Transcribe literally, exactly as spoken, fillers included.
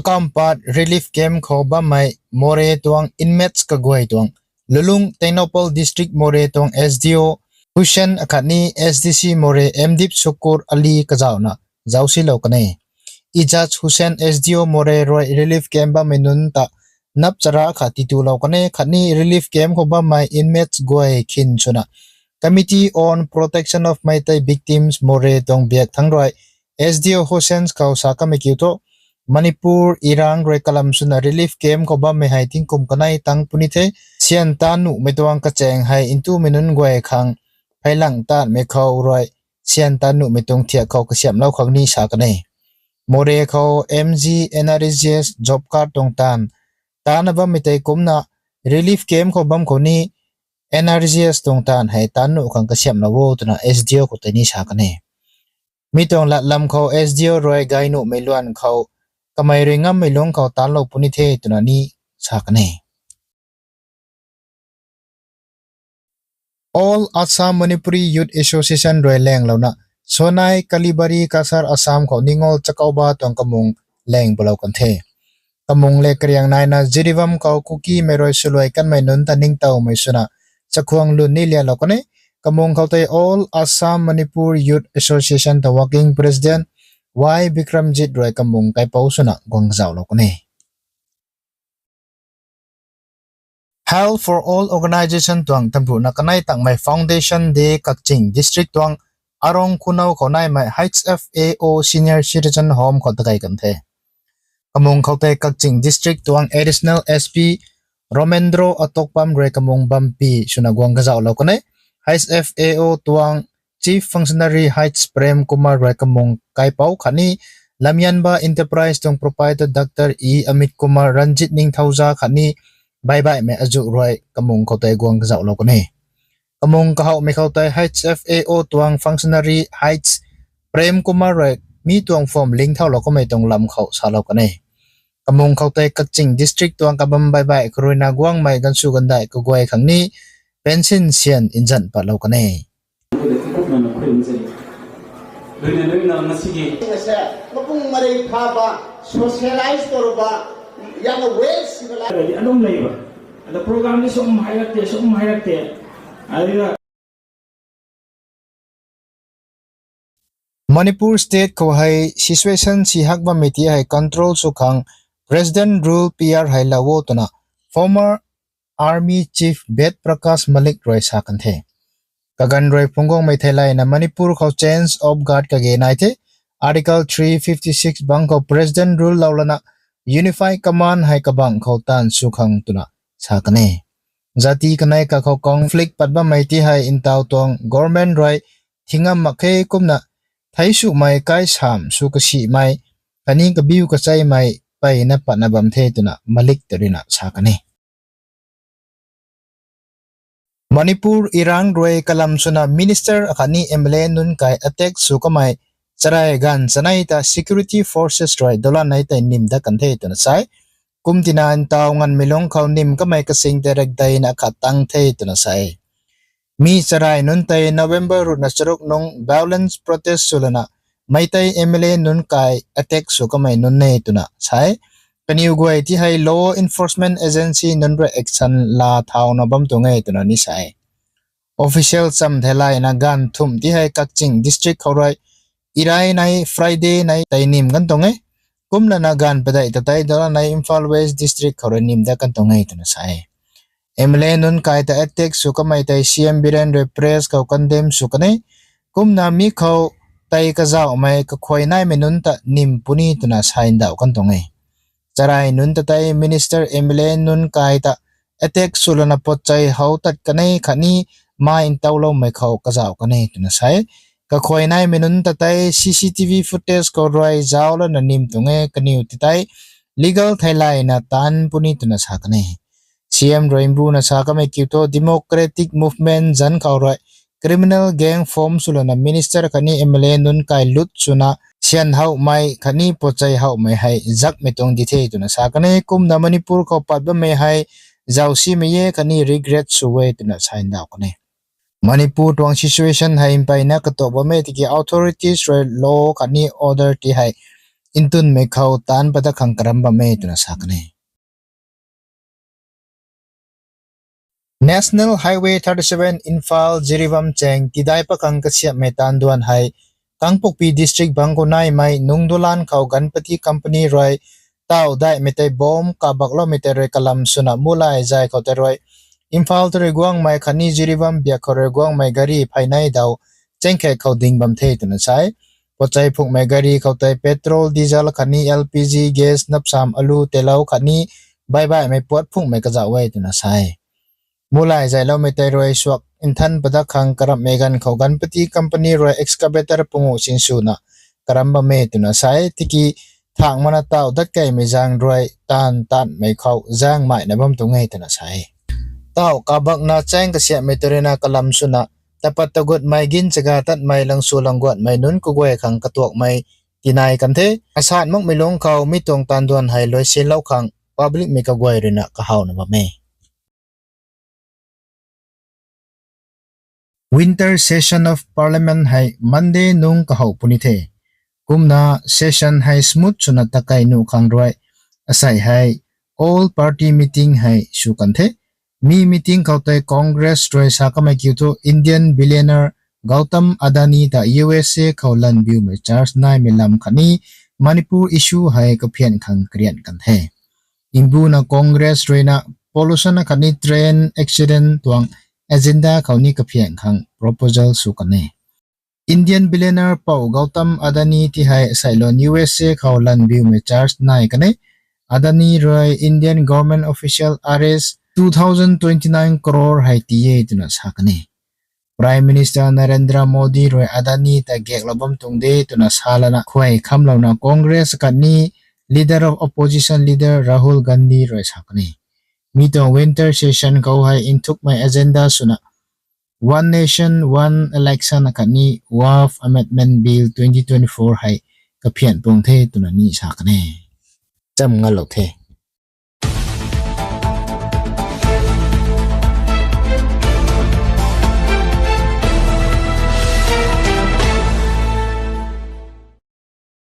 Kampat relief camp khou bammei Moreh tuang inmates kaguay tuang Lulung Tengnoupal District Moreh tuang S D O Hussain akhatni S D C Moreh Mdip Sukur Ali kazauhna zaucsilou kan e. Ijaz Hussain S D O Moreh rui relief camp bammei nunc ta nap chara khat titulou kan e khatni relief camp khou bammei inmates guay khin swna Committee on Protection of Meitei Victims Moreh tuang biak thangc rui S D O Hussain khou sa kamei kiu thu, Manipur irang rui kalam swna relief camp khou bammei hei tingkum kanei tang puni the. Syan taan nuhmei tuang kachaeng hei ntumei nunc guay khang pheilang taanmei khou rui syan taan nuhmei tuang thiak khou kasiamhlou khang ni sa kan e. Moreh khou M G N R E G S job card tuang taanv taanna bammei tei kumna relief camp khou bam khou ni N R E G S tuang taanv hei taan nuh khang kasiamhlou o twna S D O khou tei ni sa kan e. Mi tuang latlam khou S D O rui gay nuhmei luan khou kamei rui ngammei lungc khou taanclou puni the twna ni sa kan e. All Assam Manipuri Youth Association rui laenglouna Sonai Kalibari Cachar Assam khou Ningol Chakouba tuang kamung laeng palou kan the. Kamung le kariang naina Jiribam khou Kukimei rui swluai kanmei nunc ta ningtowmei swna chakhwang lun ni lianlou kan e. Kamung khou tei All Assam Manipur Youth Association ta working president Y Bikramjit rui kamung kaipouc swna guang kazauhlou kan e. Health for All Organisation tuang tamruhna kanei tangmei Foundation Day Kakching District tuang Arong Khunou khou naimei H F A O Senior Citizen Home khou takei kan the. Kamung khou tei Kakching District tuang Additional S P Romendro Atokpam rui kamung bampi swna guang kazauhlou kan e. H F A O tuang Chief Functionary H Prem Kumar rui kamung kaipouc khatni Lamyanba Enterprise tuang proprietor Doctor E Amit Kumar, Ranjit Ningthouja khatni baibaihmei azuh rui kamung khou tei guang kazauhlou kan e. Kamung kahouhmei khou tei H F A O tuang functionary H Prem Kumar rui mi tuang form lingthaulou kamei tuang lam khou salou kan e. Kamung khou tei Kakching District tuang kabam baibaih kharuina guangmei ganvsu gandai kaguay khang ni pension syan nzan patlou kan e. Ase, mapung marei phapa, socialize towba, yamna well civilized. Alum leiba. Ada program ni sum hairak te, sum hairak te. Ada Manipur state khou hei situation si hak bammei ti hei control sw khang President rule P R hei lou o twna former Army Chief Ved Prakash Malik rui sa kan the. Kaganv rui phungc guangmei theilayna Manipur khou change of guard kage nai the. Article three fifty six bang khou President rule lou lana Unified Command hei kabang khou taanv sw khang twna sa kan e. Zati kanei kakhou conflict pat bammei ti hei ntaw tuang government rui thingam mak khe kumna theic swmei kai sam sw kasimei khatni kabiu kacheimei peyna patna bam the twna Malik ta ruina sa kan e. Manipur irang rui kalam swna minister akhatni M L A nunc kai attack sw kamei charai ganv chanei ta security forces rui dolanei tei nim dat kan the twna sa e. Kum tina ntaw nganvmei lungc khou nim kamei kasing tei rakdeina khat tang the twna sa e. Mi charai nunc tei November ruhna charuk nung violence protest swlana Meitei M L A nunc kai attack sw kamei nunc e twna sa e. Kaniw guay ti hei law enforcement agency nunc rui action laa thauna bam tuang e twna ni sa e. Official cham theilayna ganv thumh ti hei Kakching district khou rui irai nei Friday nei tei nim kan tuang e. Kumlana ganv padeih ta tei dolanei Imphal West district khou rui nim dat kan tuang e twna sa e. M L A nunc kai ta attack sw kamei tei C M Biren rui press khou condemn sw kan e. Kumna mi khou tei kazauhmei kakhuay naimei nunc ta nim puni twna sa ndauh kan tuang e. Charai nunc ta tei minister M L A nunc kai ta attack swlana potchei how tat kan e khatni mai ntauloumei khou kazauh kan e twna sa e. Kakhuay naimei nunc ta tei C C T V footage khou rui zauc lana nim tuang e, kaniw ti tei legal theilayna taanv puni twna sa kan e. C M rui mbuna sa kamei kiu thu democratic movement zanc khou rui criminal gang form swlana minister khatni M L A nunc kai lut swna syan howmei khatni potchei howmei hei zakmei tuang di the twna sa kan e. Kumna Manipur khou pat bammei hei zausimei e khatni regret sw e twna sa ndauh kan e. Manipur tuang situation hei mpeyna katuk bam e tiki authorities rui law khatni order ti hei ntunmei khou taanc padak khang karam bam e twna sa kan e. National Highway thirty-seven Imphal Jiribam chaeng tidai pakhang kasiamhmei taanv duan hei, Kangpokpi District bang khou naimei Nungdulan khou Ganpati Company rui tauh daihmei tei bomb kabakloumei tei rui kalam swna Mulai zay khou tei rui Imphal tei rui guangmei khatni Jiribam biak khou rui guangmei gari phey nei daw chaengkhek khou ding bam the twna sa e. Pochei phunghmei gari khou tei petrol, diesel khatni L P G gas, napsam, alu, teilou khatni baibaihmei puat phunghmei kazauh e twna sa e. Mulai zayloumei tei rui suak nthan padak khang karamhmei ganv khou Ganpati Company rui excavator panguh sinswna karam bam e twna sa e. Tiki thangc mana tauh dat keymei zaeng rui taanv taanmei khou zaeng maina bam tuang e twna sa e. Tauh kabakna chaeng kasiamhmei tei ruina kalam swna tapat tagutmei, ginchaga tatmei, langsw langguatmei nunc kaguay khang katuakmei tinai kan the. Asat makmei lungc khou mi tuang taanv duan hei luaisinlou khang publicmei kaguay ruina kahawna bam e. Winter Session of Parliament hei Monday nungc kahow puni the. Kumna session hei smooth swna takei nuh khang rui asei hei all party meeting hei sw kan the. Mi meeting khou tei Congress rui sa kamei kiu thu Indian billionaire Gautam Adani ta U S A khou lanbiumei charge naimei lam khatni Manipur issue hei kaphian khang karian kan the. Mbuna Congress ruina pollution khatni train accident tuang agenda khou ni kaphian khang proposal sw kan e. Indian billionaire pou Gautam Adani ti hei seilon U S A khou lanbiumei charge nai kan e. Adani rui Indian government official arrest two thousand twenty-nine crore hei ti e twna sa kan e. Prime Minister Narendra Modi rui Adani ta gaeklou bam tuang de twna sa lana khuay khamlouna Congress khatni Leader of Opposition Leader Rahul Gandhi rui sa kan e. Mi tuang winter session khou hei nthukmei agenda swna One Nation, One Election khatni Waqf Amendment Bill twenty twenty-four hei kaphian tuang the twna ni sa kan e. Cham ngalou the.